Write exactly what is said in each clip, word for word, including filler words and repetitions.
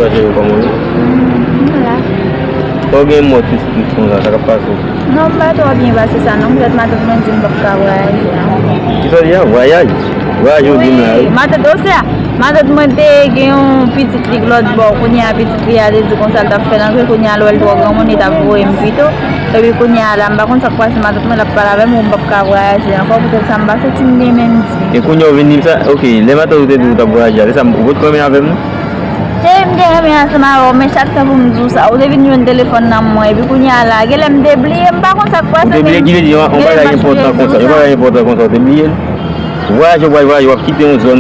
Yo, kòman w ye? M la. Sa w gen mò tris tris konsa, sa k ap pase? Non, m pa twò byen pase sa non, petèt matant mwen di m p ap ka vwayaje ankò. Kisa w di a? Vwayaj? Vwayaj ou di m la wi. Wi, matant, osea, matant mwen te gen yon pitit li lòt bò, kounye a pitit li a te di konsa l t ap fè l antre, kounye a lè w wè l twò granmoun, li t ap voye m pito. Epi kounye a la, m pa konn sa k pase, matant mwen l ap pale avè m, ou m p ap ka vwayaje ankò, poutèt sa m pa santi m gen menm di. E kounye a w vin di m sa, ok, lè matant ou te di w t ap vwayaje a, se sa m, ou potko renmen avè m non? Se m te renmen ansanm avè w, men chak tan pou m di w sa, ou te vin jwenn telefòn nan mwen, epi kounye a la, genlè m te bliye, m pa konn sa k pase. Ou te bliye, ki vle di yon, yon bagay enpòtan konsa, yon bagay enpòtan konsa, ou te bliye l? Vwayaje, w pral vwayaje, w ap kite yon zòn,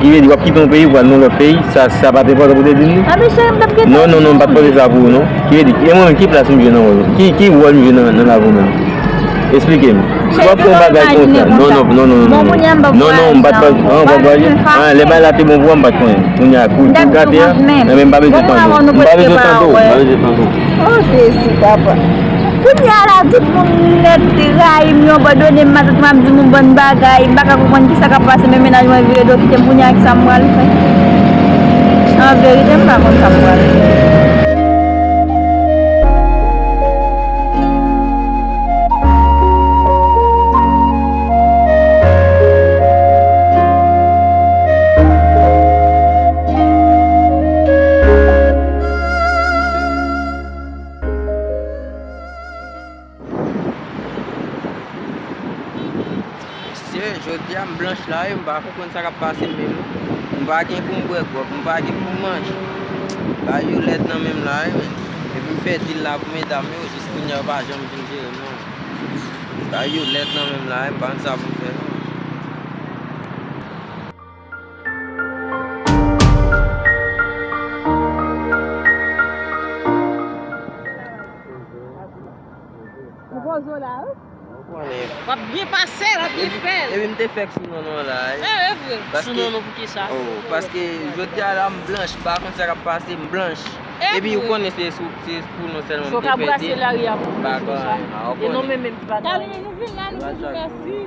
ki vle di w ap kite yon peyi, w pral nan yon lòt peyi, sa, sa pa t enpòtan pou w te di m li? Anben cheri, m t ap kite. Non, non, non, m pa t panse sa pou ou non. Ki vle di, e mwen menm, ki plas m jwe nan wòl, ki, ki wòl m jwe nan, nan lavi w menm? Esplike m. Si w ap fè yon bagay konsa, non, non, non, non, non, non, non, m pa t panse, an, w ap vwayaje. An, lè bagay la te bon pou ou, m pa t konnen. Kounye a, kou, kou gate a, enben m pa bezwen tande w. M pa bezwen tande w, m pa bezwen tande w. Oh, Jezi, papa. Kounye a la, tout moun nèt rayi m, yo abandone m, matant m ap di m yon bann bagay, m pa ka konprann kisa k ap pase, men mennaj mwen vire do kite m, kounye a kisa m pral fè? An verite, m pa konn sa m pral fè. Mesye, jodi a m blanch la wi, m pa konprann sa k ap pase menm non. M pa gen pou m bwè gwòg, m pa gen pou m manje. Bagay yo lèd nan men m la wi, men. Epi m fè dil la pou medam yo, jis kounye a yo pa janm vin jere m non. Bagay yo lèd nan men m la wi, m pa konn sa pou m fè non. Ou poze w la, wi. Ou konnen. W ap byen pase, w ap byen fè l. Epi m te fèk sou non non la, wi. E, e vre. Sou non non pou kisa? Oh, paske jodi a la m blanch, m pa konn sa k ap pase, m blanch. Epi ou konnen se sou, se pou non sèlman m te fè dil. So ka brase lari a pou konsa. E non men menm pa. Talè nou vin la, nou di w mèsi.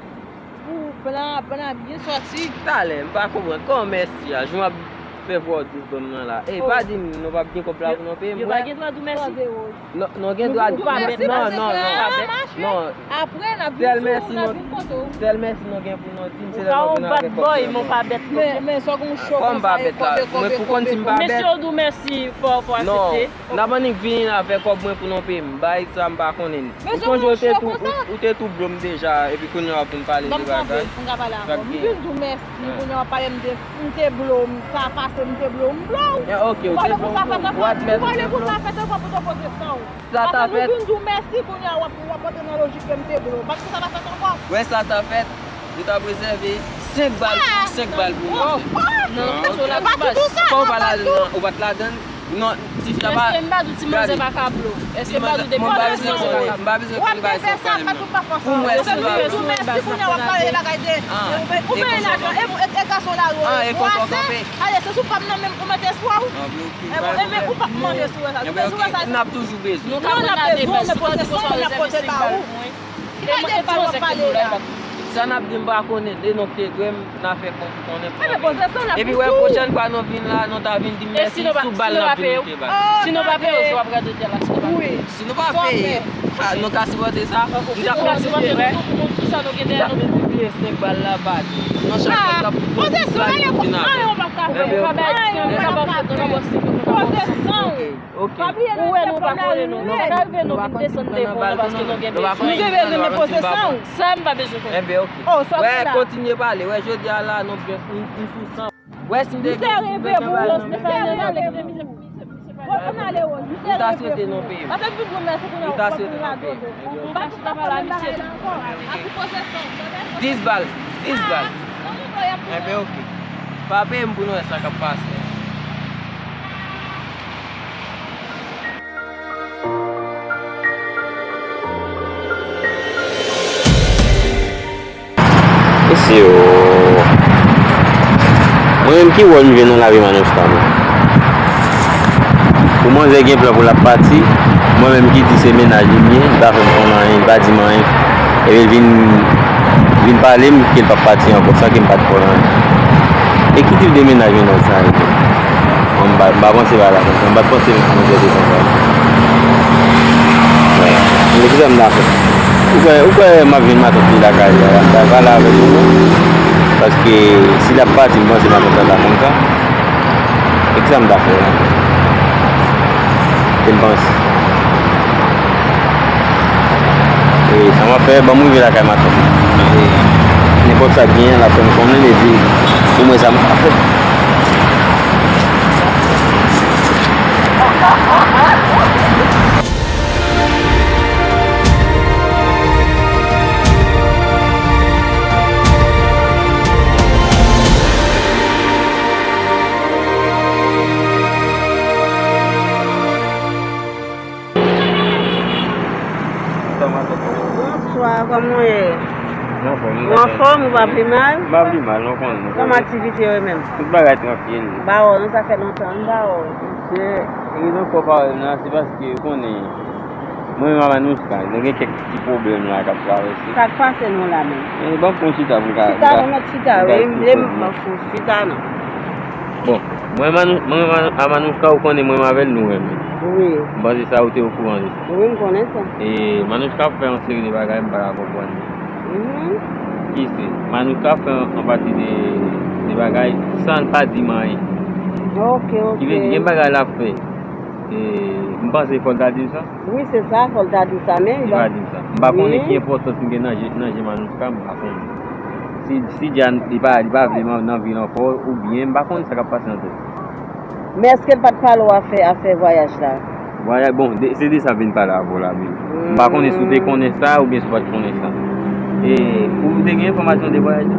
Pou plan, plan byen sòti. Talè, m pa konprann. Kòman mèsi a? Jan w ap fè vwa w dous ban m nan la. Ey, pa di m nou p ap gen kòb la pou nou peye m, wè. Yo pa gen dwa di w mèsi. Non, non, gen dwa di m mèsi, non, non, non. Apre, n ap vin sou ou, n ap vin kote w. Sèl mèsi nou gen pou nou di m, se lè nou vin avèk kòb la. Men, men, sa w gen yon cho konsa, e kòb, e kòb, e kòb, e kòb. Mesye, w di w mèsi, fò, fò aksepte. N ap annik vini avèk kòb mwen pou nou peye m. Bagay sa m pa konnen. Ou sonje ou te tou, ou, ou te tou blo m deja, epi kounye a w ap vin pale de bagay. Ban m kanpe, m ka pale avè w. M vin di w mèsi, kounye a w ap pale m de, m te blo w, sa pase, m te blo w, m blo w. Ou pale pou sa fèt ankò, ou pale pou sa fèt ankò pou te poze san w. Sa ta fèt. Paske nou vin di w mèsi, kounye a w ap, w ap antre nan lojik ke m te blo w. Paske sa ta fèt ankò. Wè sa ta fèt. Yo t ap rezève senk bal pou, senk bal pou mwen. Non, non, non, pa di tou sa, pa di tou. Ou pa t ladann, ou pa t ladann. Non, tifi a pa. Èske m pa di w ti manzè pa ka blo? Èske m pa di w depi w ap fè sa, w ap fè sa, pa di w pa fè sa. Pou mwen, si w ap fè sa, w ap fè sa. Ou peye lajan, e, e, e gason la yo. An, e konsa w kanpe. Ale, se sou pa m nan menm ou mete espwa w. E, e, men ou p ap manje sou sa. N ap toujou bezwen. Nou ka pran gade bèl, si w ap di konsa w rezève senk bal pou mwen. Sa n ap di m pa konnen, Lenok te dwe m nan fè kont ou konnen pou mwen. Epi wè pwochèn fwa nou vin la, nou ta vin di m mèsi sou bal n ap vin mete bal. Si nou pa peye w, jan w ap gade tè la, si nou pa peye w. Si nou pa peye, a, nou ka sipòte sa? M t ap kontinye, m t ap kontinye senk bal la pa di. Nou chak moun t ap fout nou bal pou vin avè m. Ok. Ou wè nou pa konnen nou. Nou pa ka rive nou vin desann devan w paske nou gen bezwen. Ou te bezwen men poze san w. Sa m pa bezwen konnen. Enben, ok. Wè, kontinye pale. Wè, jodi a la, nou byen, nou, nou sou san. Wè, si m te gen, si m te gen bagay nan men m, m ta swete nou peye m. M ta swete nou peye m. Dis bal, dis bal. Enben, ok. Pa peye m pou nou wè sa k ap pase. Mesye, oh. Mwen menm ki wòl m jwe nan lavi Manouchka menm? Pou manzè gen plan pou l ap pati, mwen menm ki di se mennaj li m ye, li pa fè m konn anyen, li pa di m anyen. Epi l vin, vin pale m ke l p ap pati ankò san ke m pa t konn anyen. E ki tip de mennaj mennaj sa ye? M pa, m pa panse bagay la konsa. M pa t panse mwen te konsa. Men, men kisa m ta fè? Ou kwè, ou kwè m ap jwenn matant li lakay li a la? M ta pale avèk li, non. Paske si l ap pati, m panse matant la ta konn sa. E kisa m ta fè la? Te m panse. E sa m ap fè, ban m rive lakay matant. E nenpòt sa k genyen, l ap fè m konnen, epi pou mwen sa m ka fè. Bonswa, kòman w ye? Ou anfòm, ou pa pi mal? M pa pi mal, non, konnen. Kòman aktivite yo menm? Tout bagay trankil. Ba wè, nou sa fè lontan, m ba wè. Se rezon fò pawòl la, se paske ou konnen, mwen menm ak Manouchka, nou gen kèk ti pwoblèm la k ap travèse. Sa k pase nou la menm? E, ban m pran chita pou ka. Chita, nou mèt chita, wi, m vle m chita, non. Bon, mwen, Manou-, mwen, Manou-, a Manouchka, ou konnen mwen avè l, nou renmen. Wi. M panse sa, ou te okouran de sa. Wi, m konnen sa. E Manouchka ap fè yon seri de bagay, m pa ka konprann li. Mhm. Ki se, Manouchka ap fè yon, yon pati de, de bagay, san l pa di m anyen. Ok, ok. Ki vle di, gen bagay l ap fè. E, m panse fò l ta di m sa. Wi, se sa, fò l ta di sa, men li pa di m sa. M pa konnen ki enpòtans m gen nan je, nan je Manouchka, m pa konnen. Si, si Jan, li pa, li pa vle m nan vi l ankò, oubyen, m pa konnen sa k ap pase nan tèt li. Men èske l pa t pale w afè, afè vwayaj la? Vwayaj, bon, de, se de sa m vin pale avè w la menm. M pa konnen si w te konnen sa, oubyen si w pa t konnen sa. E, ou te gen enfòmasyon de vwayaj la?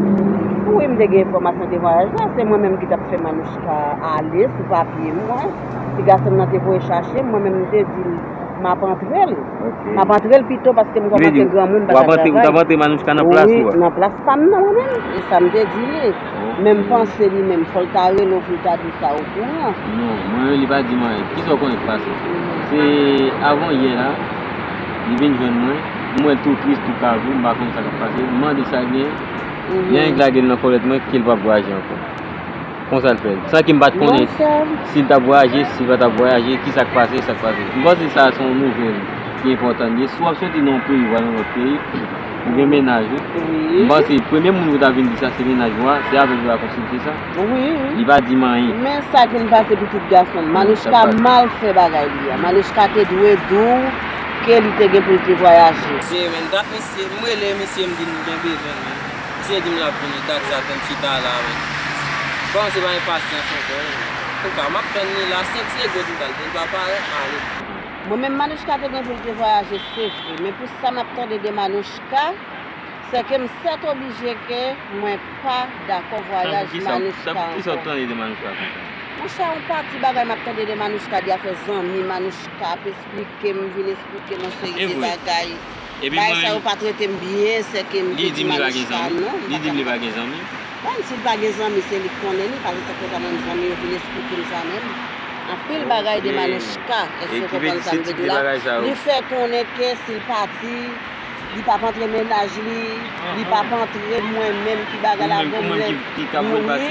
Wi, m te gen enfòmasyon de vwayaj la. Se mwen menm ki t ap fè Manouchka ale sou papye m, mwen. Ti gason m nan te voye chache m, mwen menm m te di l m ap antre l. Ok. M ap antre l pito paske m kòmanse granmoun, m pa ka travay. W ap antre, w t ap antre Manouchka nan plas ou a? Wi, nan plas pa m nan mwen menm. E sa m te di li. Ok. Men m panse li menm, fò l ta rele w pou l ta di sa ou kouran. Non, mwen menm li pa di m anyen. Kisa w konnen k pase? Mhm. Se avan yè la, li vin jwenn mwen. M wè l tou tris, tou kavou, m pa konn sa k ap pase. M mande sa l gen. Mhm. Li annik lage l nan kòlèt mwen, ke l p ap vwayaje ankò. Konsa l fè l. San ke m pa t konnen si l t ap vwayaje, si l pa t ap vwayaje, ki sa k pase, sa k pase. M panse sa se yon nouvèl ki enpòtan li ye. Si w ap soti nan yon peyi, w al nan lòt peyi, ou gen mennaj ou. Wi. M panse premye moun ou ta vin di sa se mennaj ou a, se avè l ou ta konsilte sa. Wi. Li pa di m anyen. Men sa k vin pase pitit gason m. Manouchka mal fè bagay li a. Manouchka te dwe di w ke li te gen pou l te vwayaje. Se men dat misye, m rele misye, m di l m gen bezwen l menm. Misye di m l ap vini, dat sa, tann chita la avè l. Bon, se pa enpasyans ankò, wi. Antouka, m ap tann li la, senk segonn m pral di l pa parèt, m ale. Mwen menm, Manouchka te gen pou l te vwayaje, se vre. Men pou sa m ap tande de Manouchka, se ke m sètoblije ke mwen pa dakò vwayaj Manouchka ankò. Tankou kisa w tande de Manouchka konsa? Monchè, yon pati bagay m ap tande de Manouchka, de afè zanmi Manouchka, ap esplike m, vin esplike m yon seri de bagay. Bagay sa yo pa trete m byen, sèke m te di Manouchka non. Li di m li pa gen zanmi. Bon, si l pa gen zanmi, se li k konnen li, paske se konsa menm zanmi yo vin esplike m sa menm. Anpil bagay de Manouchka, èske w konprann sa m vle di w la? Li fè konnen ke si l pati, li p ap antre mennaj li, li p ap antre mwen menm ki bagay la, bon, mwen, wi, mwen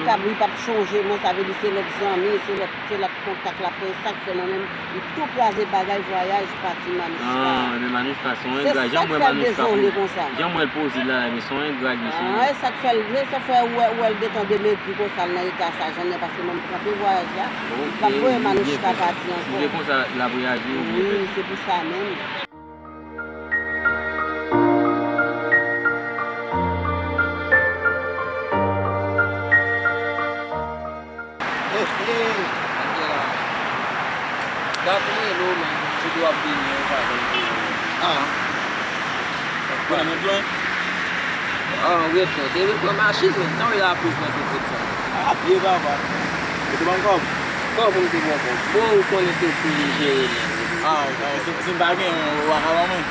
k ap, li p ap chonje mwen, sa vle di se lòt zanmi, se lòt, se lòt kontak l ap pran, sa k fè mwen menm, m tou kraze bagay vwayaj pati Manouchka. Ah, men Manouchka se yon engra. Jan m wè Manouchka, jan m wè l poze la, men se yon engra li se. Ah, e sa k fè l, e sa k fè ou wè, ou wè l gentan demegri konsa, l nan eta sa, jan l ye, paske mwen m kanpe vwayaj la, m p ap voye Manouchka pati ankò. Si se konsa l ap reyaji, ou byen fè. Wi, se pou sa menm. Hey, hey. Dat mwen rele w, men, si w ap vini, ou pa konn kote w ye. Ah. Ou konnen mwen plen? Ah, ou ret non. Depi pran machin, men, sa w ye la, pou pran tout sa. A pye, papa. Ou te ban m kòb? Kòb ou te ban kòb? Bon, ou konnen se ou ki jere nèg yo. Ah, si, si m pa gen, ou pa ka ban mwen?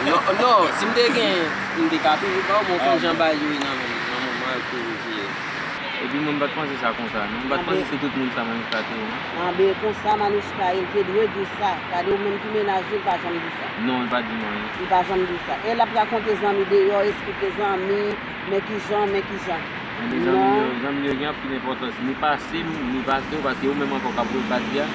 Non, non, si m te gen, m te ka toujou ba w, men w konn jan bagay yo ye nan men, nan moman yo toujou jere. Epi mwen m pa t panse sa konsa, non. M pa t panse se tout moun sa Manouchka te ye, non. Anben, konsa Manouchka ye, l te dwe di w sa. Gade ou menm ki mennaj li, l pa janm di w sa. Non, l pa di m anyen. Li pa janm di w sa. E l ap rakonte zanmi deyò, esplike zanmi, men kijan, men kijan. Ebyen, zanmi m yo, zanmi m yo gen anpil enpòtans. Ni pase m, ni pase w, paske ou menm ankò k ap repati a,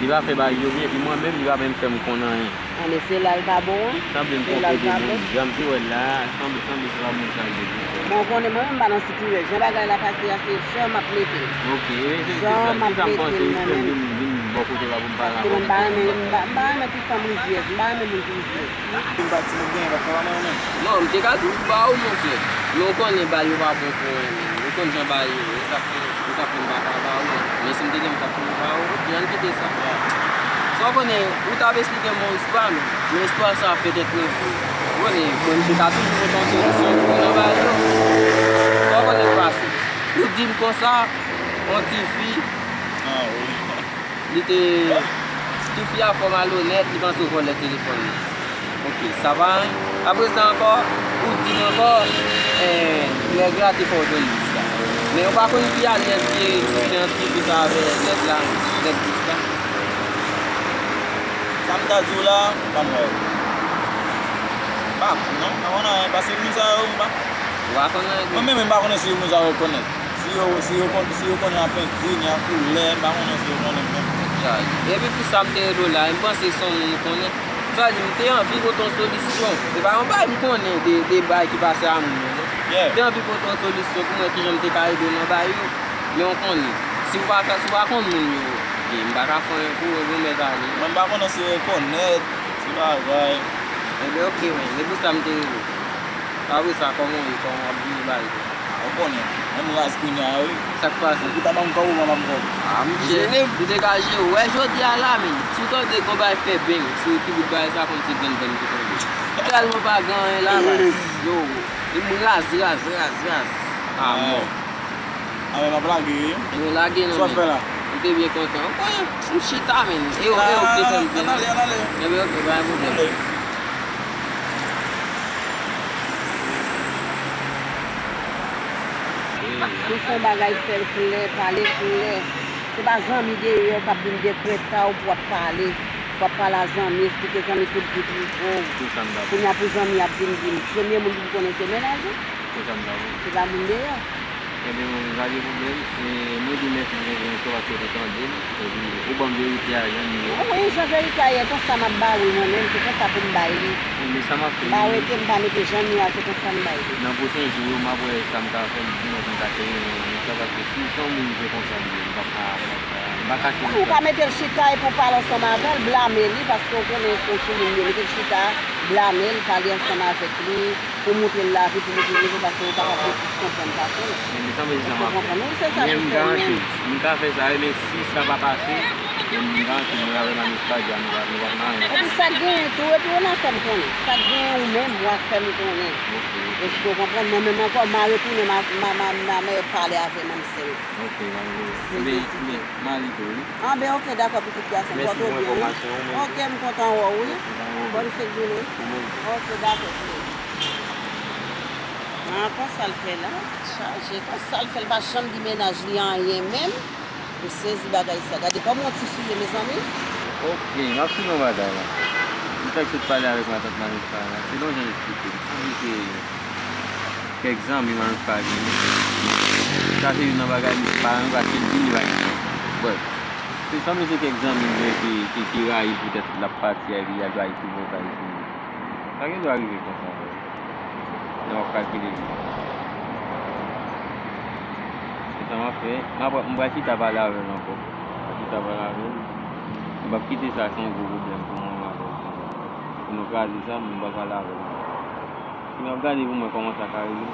li pa fè bagay yo byen, epi mwen menm, li pa menm fè m konn anyen. Anben, se la l pa bon an. Sanble m twonpe de moun. Jan m te wè l la a, sanble, sanble se pa moun sa l ye tou. Bon, ou konnen mwen menm m pa nan sitirè. Jan bagay la pase a, se jan m ap mete l. Ok, e se, se sa, se sa m panse, wi, frè m vin, vin bò kote w la pou m pale avè w. Paske mwen m pa renmen, m pa, m pa renmen ti fanm rizyèz, m pa renmen moun ki rizyèz. M pa ti moun gen, pa fè la mwen menm. Non, m te ka toujou ba ou, monchè. Men ou konnen bal yo pa bon pou mwen menm. Ou konn jan bal yo ye, e sa k fè, e sa k fè m pa ka ba ou. Men si m te gen, m t ap toujou ba ou. Ok, ann kite sa. Sa w konnen, ou t ap esplike m yon istwa, men, men istwa sa a fè tèt mwen fou. Ou konnen, mwen, m te ka toujou pote yon solisyon pou nan bal yo. Sa w konnen k pase. Ou di m konsa, yon tifi, li te, tifi a fò malonèt, li panse w vòlè telefòn li. Ok, sa pa anyen. Apre sa ankò, ou di m ankò, eh, nèg la te fè w jwenn bis la. Men ou pa konn ki alyans ki egziste ant tifi sa avè nèg la, nèg bis la? Sa m ta di w la, m pa m wè. M pa konn non, m pa konn anyen, paske moun sa yo, m pa. Ou pa konn anyen? Mwen menm, m pa konnen si moun sa yo konn. Si yo, si yo konn, si yo konnen a penti, ni a koulè, m pa konnen si yo konnen menm. Epi pou sa m te rele w la, m panse se yon moun ou konnen. Sa di, m te anvi pote yon solisyon. Se pa yon bagay m konnen de, de bagay ki pase a moun yo, non. M te anvi pote yon solisyon pou m wè kijan m te ka ede w nan bagay yo. Men w konnen, si w pa ka, si w pa konn moun yo, m pa ka fè anyen pou ou, ebyen w mèt ale. Mwen m pa konnen si yo rekonèt, ti bagay. Ebyen, ok, men, se pou sa m te rele w. Apre sa, kòman w ye? Kòman w ap viv la? Ou konnen, menm raz kounye a, wi. Sa k pase? Ou ta ban m kòb ou pa ban m kòb? Ah, m jere, m te ka jere. Ou wè jodi a la, men, si w tande gon bagay fè beng, se ti bout bagay sa kòmsi grenn grenn ki tonbe. Tèlman pa gen anyen la, baz. Yo, m raz, raz, raz, raz. Ah, mò. Ah, men m ap lage, wi. Yo, lage non, men. Sa w ap fè la? M te byen kontan. Ou konnen, m chita, men. E yo, e yo k te fè m vin. Ann ale, ann ale. Ebyen, ok, pa gen pwoblèm. Si w fè yon bagay, fè l klè, pale klè. Se pa zanmi deyò k ap vin dekrèt ta w pou w ap pale. W ap pale a zanmi, esplike zanmi tout vi prive w. Kounye a pou zanmi ap vin di m, premye moun pou m konnen se mennaj ou. Se pa moun deyò. Ebyen, pa gen pwoblèm. E, mwen di w mèsi pou konpreyansyon w paske w te tande m. Epi, ou ban m verite a jan li ye. Wi, jan verite a ye, konsa m ap ba w li mwen menm, se konsa pou m bay li. Ebyen, sa m ap fè. M pa rete, m pa mete jan li a, se konsa m bay li. Nan pwochen jou yo, m ap wè sa m ka fè, m di mwen si m ka fè yon, yon sa, paske si se yon moun se konsa m ye, m pa ka, m pa ka, m pa ka kite l konsa. Ou ka mete l chita epi w pale ansanm avè l, blame li, paske w konnen se yon timoun li ye, mete l chita, blame l, pale ansanm avèk li. Pou montre l lavi, pou montre l nivo, paske ou kapab gen plis konprann pase l. Èske w konprann? Wi, se sa m fè menm. Men m garanti w, m ka fè sa, wi, men si sa pa pase, men m garanti w, mwen avè Manouch pa di a, nou pa, nou pa nan anyen. Epi sa k genyen tou, epi ou nan fè m konnen. Sa k genyen ou menm, w a fè m konnen. Èske w konprann? Mwen menm ankò, m a retounen, m a, m a, m a, m a, m a pale avè manmsèl. Ok, pa gen pwoblèm. Ebyen, ebyen, m ale tou, wi. Anben, ok, dakò, pitit gason m. Mèsi pou enfòmasyon w, men. Ok, m kontan wè w, wi. Mèsi, pa gen pwoblèm. Bòn fèt jounen. Ou menm. Ok, dakò, frè. Ah, konsa l fè la? Chaje. Konsa l fè, l pa janm di mennaj li anyen menm. M sezi bagay sa. Gade kòman yon tifi ye, mezanmi. Ok, m ap esplike yon bagay la. M fèk sot pale avèk matant Manouch sa la. Selon jan l esplike m, sanble se kèk zanmi Manouch pa genyen. Sa se youn nan bagay m pa renmen paske l di li pa gen zanmi. But, se sanble se kèk zanmi m yo ki, ki, ki rayi l poutèt l ap pati a epi y al bay pi bon bagay pou li. Sa gen dwa rive konsa, frè. Lè w ap kalkile byen. Se sa m ap fè. M ap, m pral chita pale avè l ankò. M pral chita pale avè l. M p ap kite sa se yon gwo pwoblèm pou mwen avè l. Pou nou kraze sa, m pral pale avè l ankò. Epi m ap gade pou mwen kòman sa ka regle.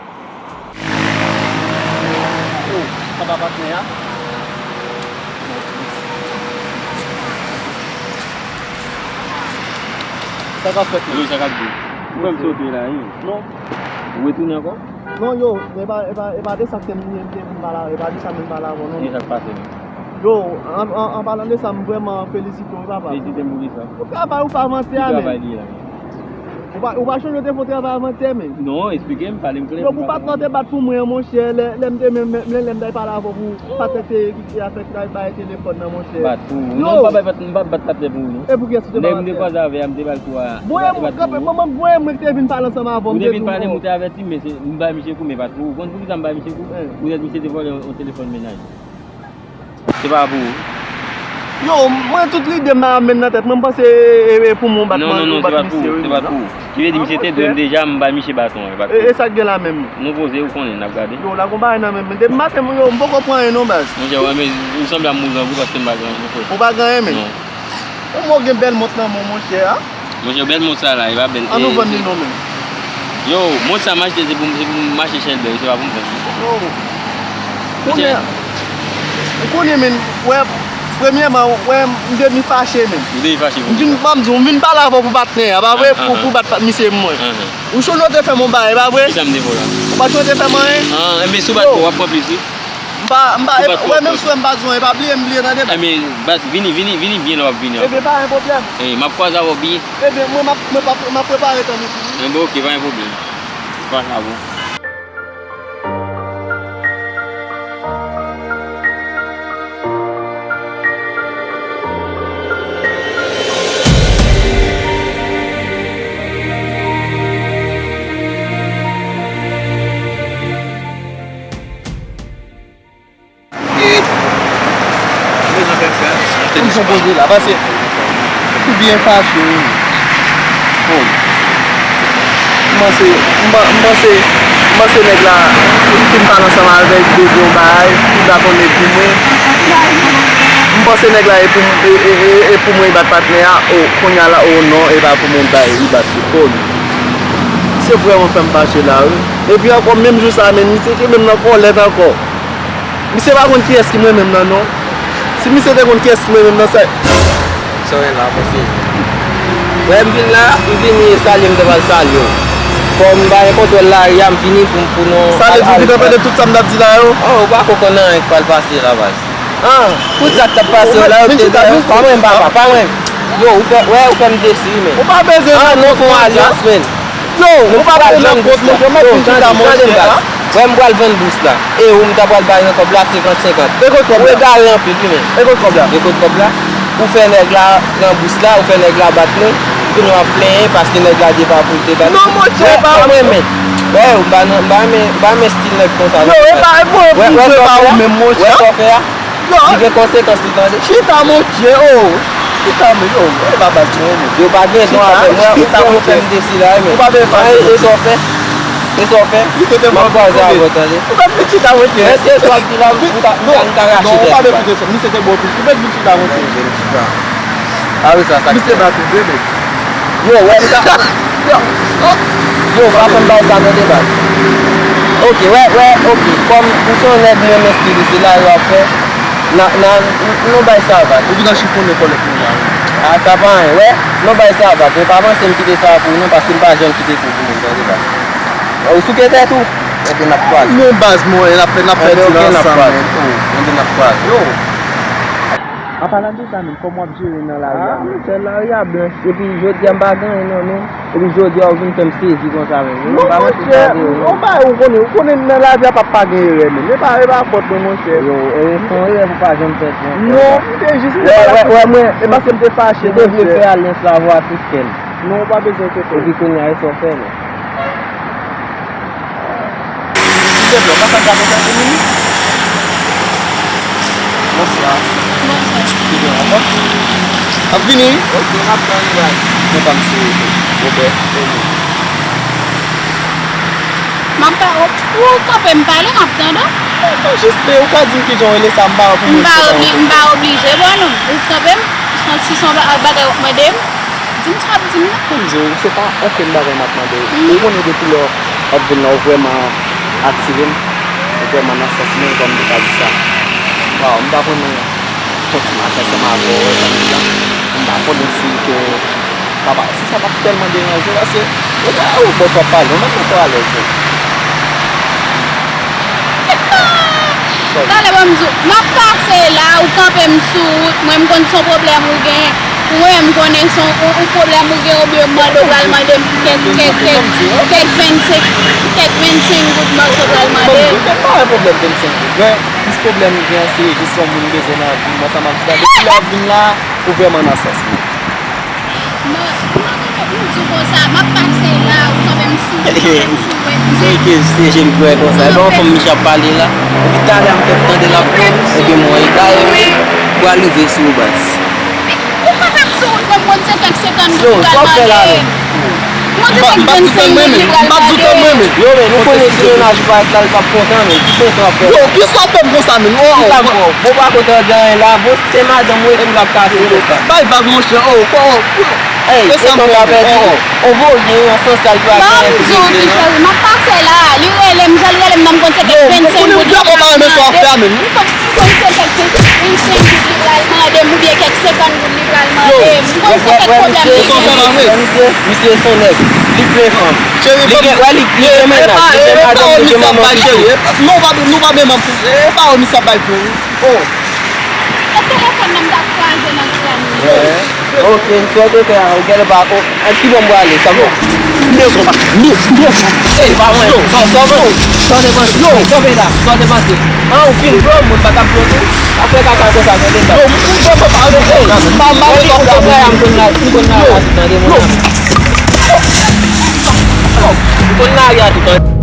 Oh, sa pa patnè a? Sa k ap fèt la? Yo, sa k ap di? Ou wè m sote la, wi. Non. Ou retounen ankò? Non, yo, e pa, e pa, e pa de sa k te m, m, m, m pale, e pa de sa m vin pale avè w, non. Kisa k pase menm? Yo, an, an, an palan de sa, m vrèman felisite w, wi, papa. Felisite m pou kisa? Pou travay ou pa vanse a, men. Ki travay li ye la? Ou pa, ou pa chonje w te fè yon travay avantyè, men? Non, eksplike m, pale m klè. Yo, pou patnè w te bat pou mwen an, monchè, lè, lè m te menm, menm, lè, lè m t al pale avè w, pou patnè w te, ki te afè ki t al bay telefòn nan, monchè. Bat pou ou. Yo. Non, m pa bay pat-, m pa bat patnè pou ou, non. E pou kiyès ou te bay patnè? Nèg m te kwaze avè a, m te ba l kou a. Voye m, kanpe, manman, voye m, mwen ki te vin pale ansanm avè w, m te di w, bon. Ou te vin pale m, ou te avèti m, men se, m bay misye kou, men pa twò. Ou konn poukisa m bay misye kou? Poutèt misye te vòlè yon, yon telefòn mennaj. Se pa pou ou. Yo, mwen, tout lide m ap mennen nan tèt mwen, m panse e, e, e pou mwen w bat mwen, non, non, non, ou bat misye, wi, non. Se pa pou ou. Ki vle di, misye te dwe m deja, m bay misye baton an, e pa pou ou. E, e sa k gen la menm? Nou poze, ou konnen, n ap gade. Yo, la gon bagay nan menm, men depi maten, yo, m poko pran anyen non, baz. Monchè, wè, men, ou sanble a m mouzan vre paske m pa gen anyen, monchè. Ou pa gen anyen, men? Non. Ou mò gen bèl mont nan men w, monchè, a? Monchè, bèl mont sa la, e pa bèl. An nou vann li non, men. Yo, mont sa m achte, se pou, se pou m mache Chèlbè, se pa pou m vann li. Yo. Monchè. Ou konnen, men, wè, premyèman, wè, m devni fache, men. Ou devni fache, m vin, ban m di w, m vin pale avè w pou patnè a, pa vre, pou, pou bat misye mwen. Ou chonje w te fè m yon bagay, pa vre? Kisa m te fè w la? Ou pa chonje w te fè m anyen? An, enben, si w bat mwen, w ap pran plis, wi. M pa, m pa, wè, menm si w wè m pa di w anyen, pa bliye m bliye, tande, baz. Enben, baz, vini, vini, vini byen lè w ap vini ankò. Enben, pa gen pwoblèm. E, m ap kwaze avè w byen. Enben, mwen, m ap, mwen, m ap prepare tann ou. Enben, oke, pa gen pwoblèm. Fas avè w. Ou jan poze la, paske ou byen fache, wi. Bon. M panse, m pa-, m panse, m panse nèg la, li fin pale ansanm avè l, li te di yon bagay, li pa konnen pou mwen. M panse nèg la e pou, e, e, e, e pou mwen li bat patnè a, o, kounye a la, o non, e pa pou mwen li bay, li bat li. O, se vrèman fè m fache la, wi. Epi ankò, menm jou sa a menm, misye kenbe m nan kòlèt ankò. Misye pa konn kiyès ki mwen menm nan, non. Si misye te konn kiyès ki mwen menm nan, sa. Sa w wè la, bon, se. Wè, m vin la, m vini salye, m te pral salye w. Kòm m pa gen kontwòl lari a, m vini pou, pou nou. Sa vle di w vin tande tout sa m t ap di la yo? Oh, ou pa ko konn anyen k pral pase la, baz. Ah, tout sa k t ap pase yo la, yo te dèyè. Pa mwen, papa, pa mwen. Yo, ou fè, wè, ou fè m desi, men. Ou pa bezwen. Ah, non, fè yon alyans, men. Yo, nou pa pral vann bous la. Yo, tande, tande m, baz. Wè, m pral vann bous la. E ou, m ta pral ba yo kòb la senkant senkant. E kot kòb la? Ou egare anpil, wi, men. E kot kòb la? E kot kòb la? Ou fè nèg la pran bous la, ou fè nèg la bat nou. Kounye a w ap plenyen paske nèg la depa pou l te bat. Non, monchè, pa mwen, men. Wè, m pa nan, m pa renmen, m pa renmen stil nèg konsa. Yo, e pa, e pa, wè, wè, sa w fè a? Wè, sa w fè a? Li gen konsekans li, tande. Chita, monchè, oh. Chita, men, oh, e pa bat mwen, men. Yo pa gen don avè mwen, ou fè, ou fè m desi la, men. Ou pa bezwen fache. E sa w fè? E sa w fè? M ap kwaze avè w, tande. Ou mèt vin chita, monchè. Men se sa w ap di la, m ta, m ta, m ta rache tèt ou. Non, non, ou pa bezwen koute sa. Misye te bon plis. Ou mèt vin chita, monchè. Vin chita. A wi, sa, sa. Misye bat ou vre, men. Yo, wè, m ta, yo, yo, pa fè m bay sa, tande, baz. Oke, wè, wè, oke. Kòm ou se yon nèg m renmen stil ou, se la yo ap fè. Nan, nan, nou bay savat. Ou vin an chifonnen kòlèt mwen la, wi. A, sa pa anyen, wè. Nou bay savat. Men pa panse m kite sa pou nou, paske m pa janm kite kou pou moun, tande, baz. Ou souke tèt ou? Enben, n ap kwaze. Non, baz, mwen, n ap fè, n ap fè dil ansanm, men. Enben, n ap kwaze. Yo. An palan de sa menm, kòman w ap jere nan lari a menm? Ah, monchè, lari a blanch. Epi jodi a m pa gen anyen nan men m. Epi jodi a ou vin fè m sezi konsa menm. Non, monchè, yon bagay ou konnen, ou konnen nan lavi a p ap pa gen erè menm. E pa, e pa fòt mwen, monchè. Yo, e se yon erè pou pa janm fèt, monchè. Non, m te jis te pale. Wè, wè, wè, mwen, e paske m te fache, monchè. M te vle fè alyans la avè w a tout kè m. Non, ou pa bezwen enkyete w. Epi kounye a, e sa w fè menm. Silvouplè, ou pa ka gade sa pou mwen? Bonswa. Bonswa. Ki gen anfòm? Ap vini? Ok, m ap tann ou, baz. Non pa m se Robert. M ap pa, ou, ou kanpe m pale, m ap tande w. Non, non, jis, men ou ka di m kijan w rele sa, m pa wè pou mwen. M pa obli-, m pa oblije, bon, non. Ou kanpe m, si se yon ba-, bagay w ap mande m, di m sa w ap di m nan. Pou m di w, se pa okenn bagay m ap mande w. Ou konnen depi lè w ap vin la, ou vrèman atire m. Ou vrèman nan sans mwen, kòm m te ka di sa. Waw, m ta renmen fè yon ti match ansanm avè w, wè, tankou sa. M pa konnen si ke, papa, si sa p ap tèlman deranje w, paske, ou, ou bòs w ap pale, ou mèt mete w alèz, wi. Talè, ban m di w, m ap pase la, ou kanpe m sou wout, mwen m konn se yon pwoblèm ou genyen. Mwen, m konnen se yon, yon, yon pwoblèm ou gen, oubyen mande w pral mande m kèk, kèk, kèk, kèk vennsenk, kèk vennsenk goud mwen pral mande. Mwen pa gen pwoblèm vennsenk goud. Men, plis pwoblèm m gen an, se jesyon moun bezwen nan vi m, ansanm ak chita. Depi lè w ap vin la, ou vrèman nan sans mwen. Mwen, mwen, mwen di w konsa, m ap pase la, ou sanble m sou, ou sanble m sou wè. Se ke se je m kwè konsa. E pa yon fanm misye ap pale la. Depi talè a m fèk tande l ap pale, epi mwen egare, mwen pral rive sou ou baz. Ou pa ka di w konn konn se kèk senkant goud li pral mande. Mwen di kèk vennsenk goud li pral mande. Yo, men, nou konnen si mennaj ou pa ret la, li p ap kontan, men. Ki kontan frè? Yo, kisa w fè m konsa, men? Oh, oh. Bon, pa kontan de anyen la, bon, se madanm ou epi l ap kase. Bay vag, monchè, oh, oh. Ey, e sa m ka pèdi. On vo gen yon sans al pa gen. M di w, ti cheri, m ap pase la. Li rele m, jan l rele m nan, m konn se kèk vennsenk goud li pral mande. M konn se kèk vennsenk goud li pral mande m, oubyen kèk senkant goud li pral mande m. M konn se kèk pwoblèm li gen. Misye, misye se yon nèg. Li plen fanm. Li gen, wè, li, li gen mennaj, li gen madanm, li gen manman, pitit. Non, pa, nou pa menm, e pa w misye ap bay pou ou. Oh. E telefòn nan m t ap kraze nan grann. Ok, m swete fè a, ou genlè pa, oh, a ki bò m prale, sa bon? M bezwen w, pa, m bezwen w. Ey, pa mwen, sa, sa, sa, sa w te panse? Yo, kanpe la, sa w te panse? An, ou fin granmoun, pa t ap bloke? Pa fè kaka konsa, tande sa. Yo, m fin granmoun, pa, pa, pa, m konn la, m konn la, tande mwen. M konn la, tande.